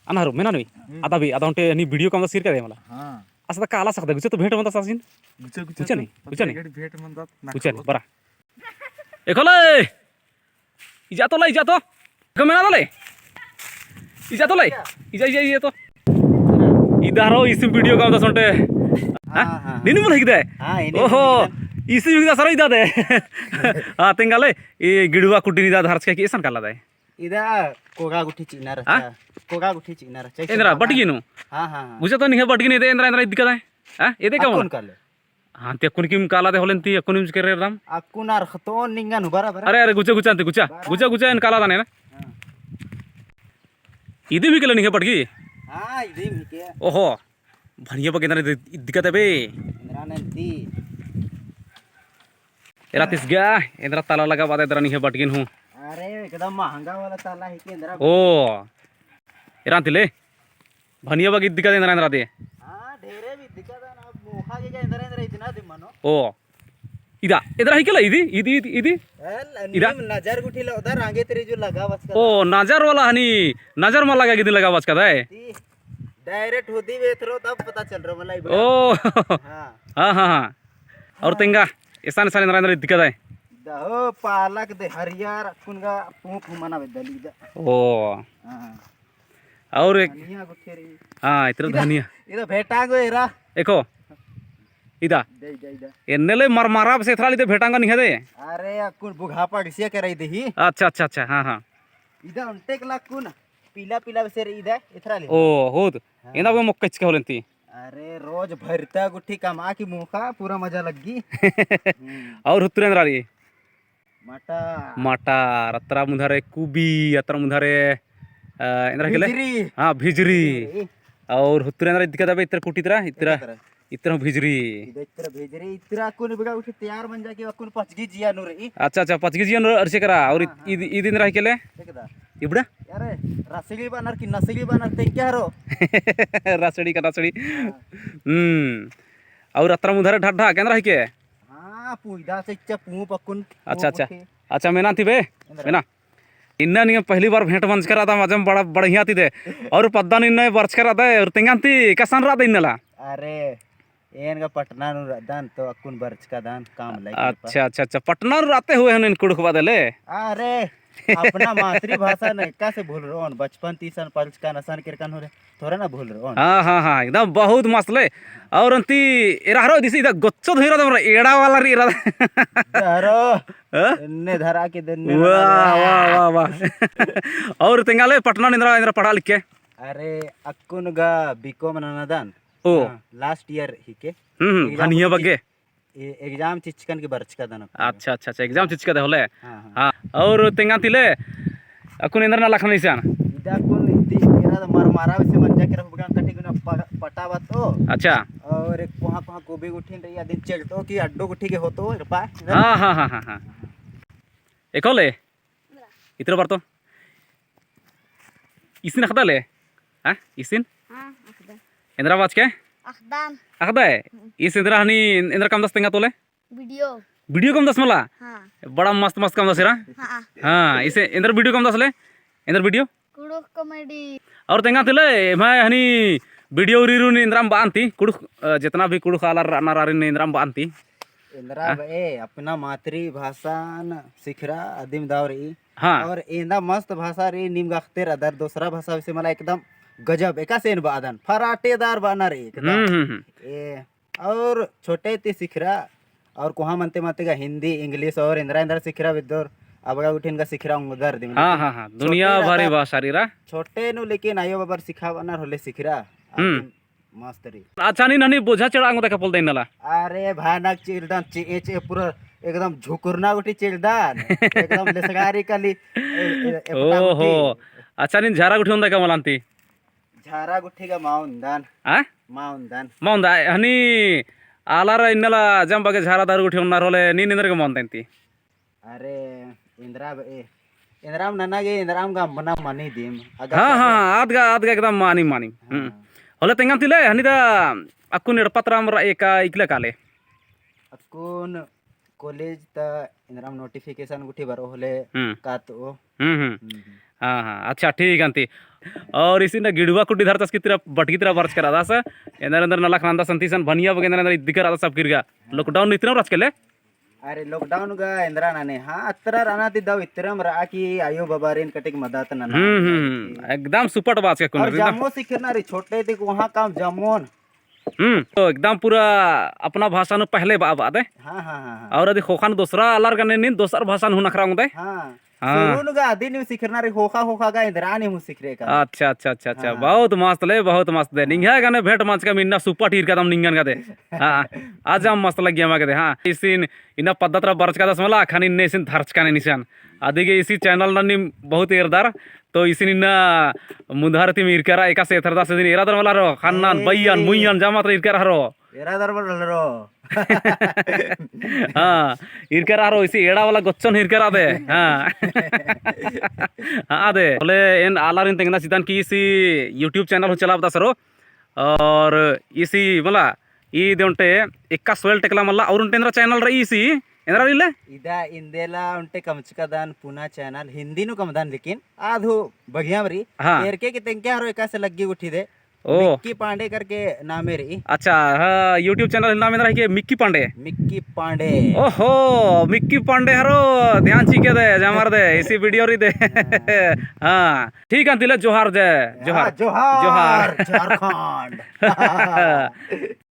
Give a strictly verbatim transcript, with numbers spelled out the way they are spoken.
अनहरो, मेना नुई? हम्म। अदा भी, अदा ओन्टे हनी video कमदस केरका दे मला। हाँ। असा ता काला सकदा, गुचा तो भेंट मंदस आसिन? गुचा, गुचा गुचा तो, नहीं, गुचा नहीं। भेंट मंदस, ना गुचा नहीं, बरा। एखोले! इजा तो ला, इजा तो। गमेना तो ले। इजा तो ले। इजा, इजा, इजा तो। इदा हरो इसिम video कमदस ओन्टे। हाँ? हाँ, हाँ। नीन मला हिकदय? हाँ, इन्हें ओहो, हिकदय। इसिम हिकदस हरो इदा दे। हाँ, तेंगा ले, ई गिड़ुआ कुड्डी नी इदा धरचका की एसन काला दे। इदा कोगा गुट्ठी चिअना रहचा। हाँ? कोगा गुट्ठी चिअना रहचा। एन्दरा, बटगी नू? हाँ, हाँ, हाँ। गुचा तो निंग्है बटगी नू एदे, एन्दरा, एन्दरा इदका दे। हाँ, एदे का अक्कुन काले। हाँ, ती अक्कुन किम काला दे होले ती, अक्कुन इम चिकर रेरदम। अक्कुन अर खतो निंगन बराबर। अरे, अरे, गुचा, गुचा, ती गुचा। बराबर। गुचा, गुचा, एन काला दाने ना। हाँ। इदिम हिके ले निंग्है बटगी? हाँ, इदिम हिके। ओहो, भनिया बग्गे एन्दरा इद-, इदका दे बे। एन्दरा नन्ती। एरा तिसगा, एन्दरा ताला लगाबआ दे एन्दरा निंग्है बटगिन हूँ। अरे, एकदम महंगा वाला ताला हिके एन्दरा। ओ, एरा तिले। भनिया बग्गे इदका दे एन्दरा एन्दरा दे। हाँ, ढेरे भी इदका दे ना, मोखा गे एन्दरा एन्दरा इदना दे मनो। ओ। इदा, एन्दरा हिके ले इदी, इदी, इदी, इदी। एल, इदा। नीम नजर गुट्ठी ला उधर आगे तेरे जो लगाबचका। ओ, नजर वाला हनी, नजर मा लगा गे दिम लगाबचका दे। ती direct होदी बेथरो तब पता चल रहा मला इबड़ा। ओ। हाँ। हाँ, हाँ, हाँ। और तेंगा, एसन, एसन एन्दरा, एन्दरा इदका दे। दहो पालक दे हरियर, अक्कुन गा पूँप हूँ मना बेद्दली दा। ओ। हाँ। और एक धनिया गुट्ठी रई। हाँ, इतरा इदा, धनिया। इदा भेटांगो एरा। एको। इदा। दे, दे, दे। एन्ने ले मरमरा बसे एथरा ली दे भेटांगो निंग्है दे। अरे, अक्कुन बुघापा किसिया केरा इदे ही। अच्छा, अच्छा, अच्छा, हाँ, हाँ। इदा ओन्टे कला अक्कुन पीला, पीला बसे रई इदा, एथरा ली। ओ, होत। हाँ। एन्दा बे मोक्का चिचका होले ती। अरे, रोज भरता गुट्ठी कमआ की मोखा, पूरा मजा लग्गी। हम्म। और हुतुरे एन्दरा रई? मटर। मटर, अतरा मुन्धारे कुबी, अतरा मुन्धारे, अ, एन्दरा हिके ले? भिजरी। हाँ, भिजरी। भिजरी। और हुतुरे एन्दरा इदका दे बे इतरा कुटी तरा, इतरा, इतरा तरा। इतरा भिजरी। इदा इतरा भिजरी, इतरा अक्कुन बग्गे उठी तैयार मंजा की अक्कुन पचगी जिया नू रई। अच्छा, अच्छा, पचगी जिया नू अरसे केरा, और हाँ, हाँ, इद-, हाँ। इद एन्दरा हिके ले? देखदा। इबड़ा? अरे, रसड़ी बअनर की नसड़ी बअनर तेंगा हरो? रसड़ी का नसड़ी। हाँ। हम्म। और अतरा मुन्धारे ढड्ढा, एन्दरा हिके? हाँ, पुइदा से इच्चा पूँप अक्कुन, अच्छा, पूँप अच्छा। उठी। अच्छा, मेना ती बे? एन्दरा। मेना। इन्ना निंगा पहली बार भेंट मंजका रअदम, अजम बड़ा बढ़िया ती दे। और पद्दा नू इन्ना बरचका रअदय, और तेंगा ती कसन रअदय इन्ना ला? अरे, एन गा पटना नू रअदन, तो अक्कुन बरचका दन, काम लगे। अच्छा, अच्छा, अच्छा, पटना नू रअते हुए हूँ एन कुँड़ुख़ बअदय ले। अरे, अपना मातृभाषा न एकासे भूलरओन, बचपन ती इसन पलचकन असन केरकन होले। थोड़ा ना भूलरओन। हाँ, हाँ, हाँ, एकदम बहुत मस्त ले। और अन्ती एरा हरो दिसी इदा गोच्चो धोई रअदम रे, एड़ा वाला रई एरा। हरो। हाँ? एन्ने धरा के देन्ने वाह, वाला। वाह, वाह, वाह। और तेंगा ले पटना नू एन्दरा, एन्दरा पढ़ा लिख के? अरे, अक्कुन गा B.Com ननादन। ओ। हाँ, last year हिके। हम्म, हम्म, exam भनिया होती बग्गे। ए, exam चिच्चकन की बरचका दन अक्कुन। अच्छा, अच्छा, अच्छा, exam चिच्चका दे होले। हाँ, हाँ। हाँ, और तेंगा ती ले, अक्कुन एन्दरा नलख ननी सन? इदा अक्कुन इदी, एरा द मरमरा बेसे मंजा केरा हुबगा कटी गुना प-, पटा बतो। अच्छा। और एक कोहाँ कोहाँ कोबी गुट्ठिन रई, अदिन चेलतो की अड्डो गुट्ठी गे होतो, एड़पा। हाँ, हाँ, हाँ, हाँ, हाँ। एखोले? इतरा बरतो। इसिन अख़दा ले? हाँ, इसिन? हाँ, अख़दा। एन्दरा बाचके? अख़दन। अख़दय? हम्म। इस एन्दरा हनी, एन्दरा कमदस तेंगा तोले? Video। Video कमदस मला? हाँ। बड़ा मस्त मस्त कमदस एरा? हाँ। हाँ, इसे एन्दरा video कमदस ले? एन्दरा video? कुँड़ुख़ comedy। और तेंगा ती ले, एम्है हनी video उरीरू नीन एन्दराम बअन ती, कुँड़ुख़, अ, जेतना भी कुँड़ुख़ आलर रअनर आरिन नीन एन्दराम बअन ती। एन्दरा हाँ? बअय, अपना मातृभाषान सिखरआ अदिम दव रई। हाँ। और एन्दा मस्त भाषा रई, नीम गा अख़दर अदर दोसरा भाषा बेसे मला एकदम गजब, एकासे एन बअदन, फराटेदार बअना रई एकदम। हम्म, हम्म, हम्म। ए, और छोटे ती सिखरआ, और कोहाँ मनते मनते गा हिंदी, English और एन्दरा एन्दरा सिखरआ बेद्दोर, अबगा गुट्ठिन गा सिखरआ ओंगदर दिम। हाँ, लेकिन हाँ, हाँ, छोटे दुनिया भरी रहता भाषा रई रा। छोटे नू लेकिन आयो बाबर सिखाबअनर होले सिखरआ। हम्म। आदिम मस्त रई। अच्छा, नीन हनी बोझा चढ़आ ओंगदय का पोल्लदय इन्ना ला? अरे भयानक चेलदन, चे-, ए-, चे-, पूरा एकदम झुकुरना गुट्ठी चेलदन, एकदम लेसगारी काली, ए-, ए-, एपटा ओहो। गुट्ठी। अच्छा, नीन झारा गुट्ठी ओन्दय का मला अन्ती? झारा गुट्ठी गा मा ओन्दन। आ? मा ओन्दन। मा ओन्दन, हनी आलर इन्ना ला जम बग्गे झारा दारू गुट्ठी ओन्नर होले, नीन एन्देर गा मा ओन्दय अन्ती? अरे, एन्दरा बअय, एन्दराम नना गे, एन्दराम गा मना मानी दिम। अगर हाँ, हाँ, हाँ, आद गा, आद गा एकदम मानी, मानी। हम्म। हाँ। होले तेंगन ती ले, हनी दा अक्कुन एड़पा तरा रअय का इकला काले? अक्कुन college ता एन्दराम notification गुट्ठी बरओ होले हम्म। कातओ। हम्म, हम्म। हम्म, हम्म। हाँ, हाँ, अच्छा, ठीक अन्ती। और इसी ना गिड़ुआ कुड्डी धरचस की तरफ बटकी तरफ बरचका रअदस। एन्देर एन्देर नलख रअदस संती सन भनिया बग्गे एन्देर एन्देर इद्दी का रअदस सब किरगा। Lockdown नू इतरा बरचका ले? अरे lockdown गा एन्दरा नने, हाँ, अतरा रअना ती दव इतरम रआ कि आयो बबारिन कटिक मदत नना। हम्म, हम्म, हम्म। एकदम सुपट बाचका कुन और एकदम। जम्मो सिखरना रई छोटे ती वहाँ काम जम्मोन। हम्म, तो एकदम पूरा अपना भाषा नू पहले बा-, बादे। हाँ, हाँ, हाँ, हाँ। और अदी ख़ोख़ा नू दोसरा आलर गने नीन दोसर भाषा नू हूँ नखरा ओंगदे। हाँ। हाँ। शुरू नू गा अदी नू सिखरना रई ख़ोख़ा, ख़ोख़ा गा एन्दरा नीम हूँ सिखरे का। अच्छा, अच्छा, अच्छा, अच्छा। हाँ। बहुत मस्त ले, बहुत मस्त दे। हाँ। निंग्है गने भेंट मंजकम इन्ना सुपट ईरकादम निंगन गा दे। हाँ, अजम मस्त लग्गिया मा गे दे। हाँ, इसिन इन्ना पद्दा तरा बरचकादस मला, अखन इन्ने इसिन धरचका ने निसान। अदिगे इसी channel ननी बहुत एरदर, तो इसिन इन्ना मुन्धार तिम ईरका रआ, एकासे एथरदस इदिन एरादर मला रो, ख़न्नन, ए। बइयन, मुइयन, जमा तरा ईरका रआ रो। एरादर मला रो। हाँ, ईरका रआ रो, इसी एड़ा वाला गोच्चन ईरका रआ दे। हाँ। हाँ दे, होले एन आलारिन तेंगना चिदन कि इसी YouTube channel हूँ चलाबदस रो। और इसी मला ई दे ओन्टे एकासे सोयल टेकला मल्ला और ओन्टे एन्दरा channel रई इसी, एन्दरा रई ले? इदा इन्देला ओन्टे कमचकादन पुना channel, हिंदी नू कमदन लेकिन आद हूँ बगियाम रई। हाँ। एरके कि तेंगके हरो एकासे लग्गी गुट्ठी दे। ओ। मिक्की पांडे करके नामे रई। अच्छा, हाँ, YouTube channel नाम एन्दरा हिके मिक्की पांडे। मिक्की पांडे। ओहो, मिक्की पांडे हरो ध्यान चिके दे, जमर दे, इसी video रई दे। हाँ। हाँ, ठीक है, तिले जोहार जय, हाँ, जोहार। जोहार, जोहार। झारखंड।